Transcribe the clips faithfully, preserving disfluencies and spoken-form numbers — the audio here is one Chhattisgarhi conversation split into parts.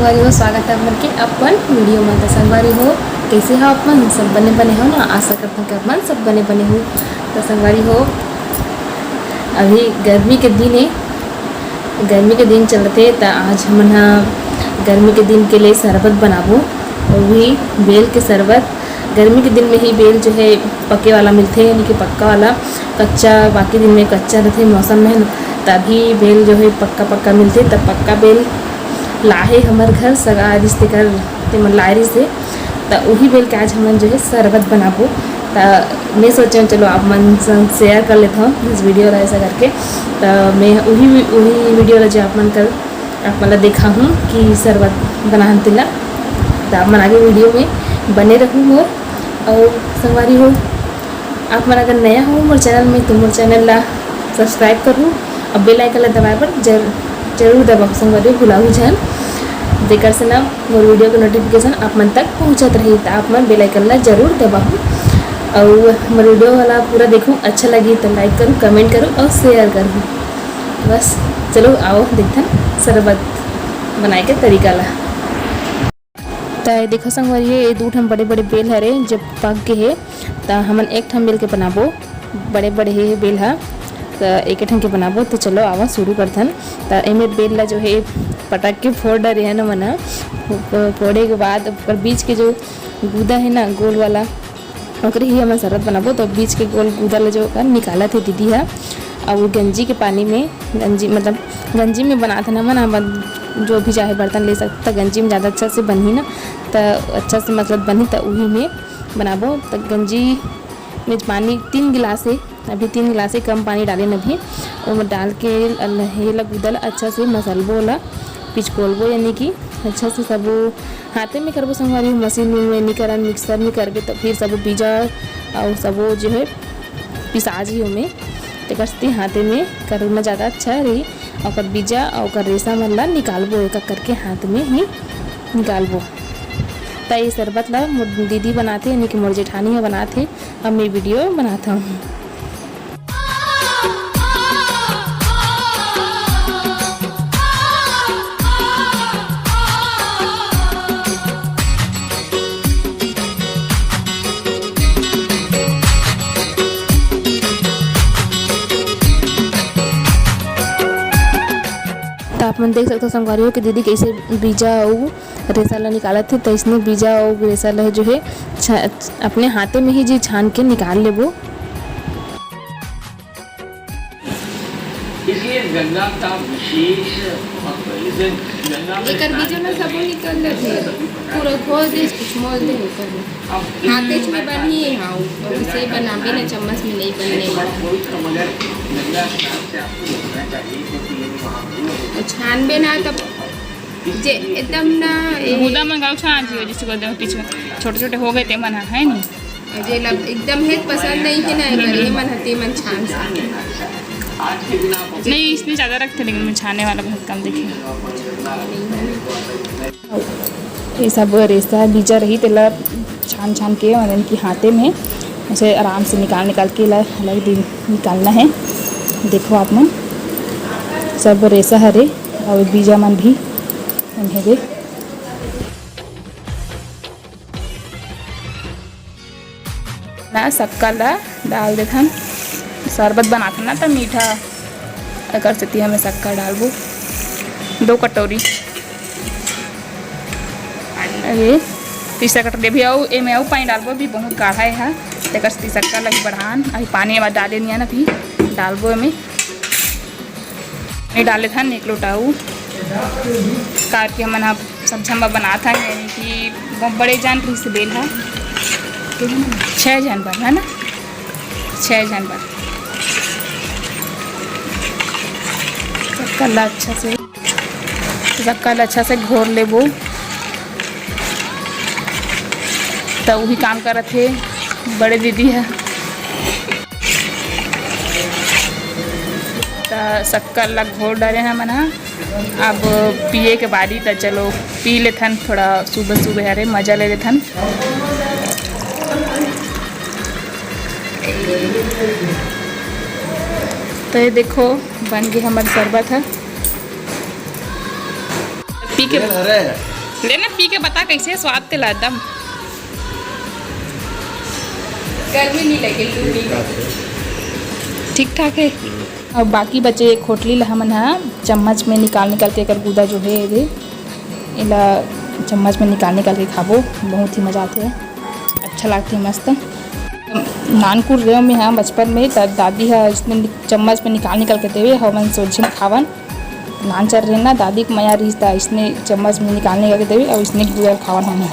संगवारी हो, स्वागत है आप मन के अपन वीडियो में। तो संगवारी हो, कैसे हो आप मन? सब बने बने हो ना? आशा करता हूँ कि आप मन सब बने बने हो। तो संगवारी हो, अभी गर्मी के दिन है, गर्मी के दिन चलते, तो आज हमन ह गर्मी के दिन के लिए शरबत बनाबो, वो भी बेल के शरबत। गर्मी के दिन में ही बेल जो है पके वाला मिलथे, यानी कि पक्का वाला। कच्चा बाकी दिन में कच्चा रहथे मौसम में, तभी बेल जो है पक्का पक्का मिलथे। तब पक्का बेल लाहे हमर घर सगा रिश्तेदार, तेमन लाए रिहिस हे, त उही बेल के आज हमन जो है शरबत बनाबो। त मैं सोचे चलो आप मन संग शेयर कर लेथव इस वीडियो ला ऐसा करके। त मैं उही उही वीडियो ला जो आप मन कर आप मन ला देखाहूँ कि शरबत बनाहन तेला। त आप मन आगे वीडियो में बने रहू मोर। और संगवारी हो, आप मन अगर नया हो मोर चैनल में तो मोर चैनल ला सब्सक्राइब करू, अब बेल आइकन ला दबाए बर जर, जरूर दबाओ संगवारी हो, भुलाहू झन, जेकर से ना मोर वीडियो के नोटिफिकेशन आप मन तक पहुँचत रही। तो आप मन बेल आइकन ला जरूर दबाहू और मोर वीडियो वाला पूरा देखू, अच्छा लगी तो लाइक करू, कमेंट करू और शेयर करू। बस चलो आओ देखथन शरबत बनाए के तरीका ला। त ये देखो संगवारी हो, ये दू ठन बड़े-बड़े बेल हरे, जब पक गे हे, त हमन एक ठन बेल के बनाबो, बड़े-बड़े हे बेल ह, त एक ठन के बनाबो। त चलो, आवा, शुरू करथन। त एमे बेल ला जो हे, पटक के फोड़ डरे हे न मन ह। फोड़े के बाद ओकर बीच के जो गूदा हे ना, गोल वाला, ओकरे ही हमन शरबत बनाबो। तो बीच के गोल गूदा ल जो ओकर निकालत हे दीदी ह, अउ गंजी के पानी में, गंजी मतलब गंजी में बनात हन हमन, हमन जो भी चाहे बर्तन ले सकत, त गंजी में ज़्यादा अच्छा से बनही ना, त अच्छा से मतलब बनही, त उही में बनाबो। त गंजी में पानी तीन गिलास हे, अभी तीन गिलास से कम पानी डालेन अभी। ओमा डाल के ल-, ये ल गूदा ल अच्छा से मसलबो, ओला पिचकोलबो, यानी कि अच्छा से सबो हाथे में करबो संगवारी हो, मशीन में नी करन, मिक्सर में करबे त फिर सबो बीजा अउ सबो जो है पिसा जी ओमे। तेकर सेती हाथे में करना ज़्यादा अच्छा रही। ओकर बीजा अउ ओकर रेसा मन ला निकालबो, एक एक करके हाथ में ही निकालबो। त ये शरबत ला मोर दीदी बनाथे, यानी कि मोर जेठानी ह बनाथे। अब मैं वीडियो बनाता हूँ। त आप मन देख सकथव संगवारी हो कि दीदी कइसे बीजा अउ रेसा ला निकालत हे। त इसने बीजा अउ रेसा ला जो हे छ-, अपने हाथे में ही जी छान के निकाल लेबो। इसलिए गंगा का विशेष महत्व है। इसे गंगा में एकर स्नान बीजा ला करने सबो निकल लेथे, पूरा घोल दे, कुछ मोल दे ओकर में। हाथेच में बनही, हाँ, अउ इसे बनाबे ना, चम्मच में नहीं बनने वाला। अउ छानबे ना तब जे एकदम ना, ए, गूदा मन घलो छान जियो, जैसे गूदा पीछे छोटे-छोटे हो गए ते मन ह, है नी? जे ला एकदम हेच पसंद नहीं है ना, एकर ये मन ह ते मन छान सकथे। नहीं, इसने ज़्यादा रखथे, लेकिन मैं छाने वाला बहुत कम देखे। ये सब रेसा बीजा रही, तेला छान छान के, मतलब कि हाथे में ऐसे आराम से निकाल निकाल के ला अलग दि-, निकालना है। देखो आप मन, सब रेसा हरे और बीजा मन भी मन हरे। ना शक्कर ला डाल देथन, शरबत बनाथन ना त मीठा, एकर सेती हमें शक्कर डालबो दो कटोरी। अरे तीसरा कटोरी अभी अउ एमे अउ पानी डालबो, अभी बहुत गाढ़ा है, तेकर सेती शक्कर लगी बढ़ान। अभी पानी एमा डाले नहीं है ना, अभी डालबो एमे। पानी डाल लेथन एक लोटा अउ, काबर कि हमन ह सब झन बर बनात हन, यानी कि ब-, बड़े जान रहिस बेल ह, छः झन बर, है ना, छः झन बर। शक्कर ला अच्छा से, शक्कर ला अच्छा से घोर लेबो, त उही काम करत हे बड़े दीदी ह। त शक्कर ला घोर डारे हमन ह। अब पिए के बारी, त चलो पी लेथन, थोड़ा सुबह सुबह हरे मजा ले लेथन। तो ये देखो बन गे हमर शरबत ह। पी के हरे लेना पी के बता कैसे स्वाद तेला एकदम। गर्मी नहीं लगे, लू नहीं लगे। ठीक ठाक है। अब बाकी बचे एक खोटली ला हमन हा चम्मच में निकाल निकाल के एकर गूदा जो है ये, एला चम्मच में निकाल निकाल के खाबो, बहुत ही मजा आथे, अच्छा लागथे मस्त। नानकुन रेव में हा बचपन में त दादी हा इसने चम्मच में निकाल निकाल के देवे, हमन सोझे में खावन। नान चर रहे ना, दादी के मया रिहिस त इसने चम्मच में निकाल निकाल के देवे और इसने गूदा खावन हमन।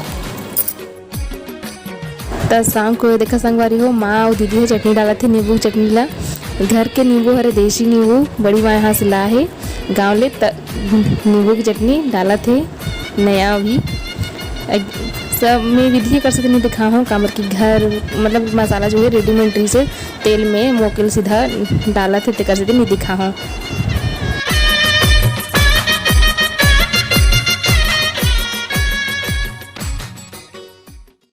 त शाम को ये देखा संगवारी हो, माँ अउ दीदी ह चटनी डालत हे, नींबू के चटनी ला। घर के नींबू हरे, देसी नींबू, बड़ी माँ यहाँ से ला हे गाँव ले। त नींबू की चटनी डालत हे नया अभी। एक-, सब में विधि कर सकते नहीं दिखा हूँ, काबर की घर मतलब मसाला जो है रेडीमेड रहिसे, तेल में मोकिल सीधा डालत हे, तेकर सेती नहीं दिखा हूँ।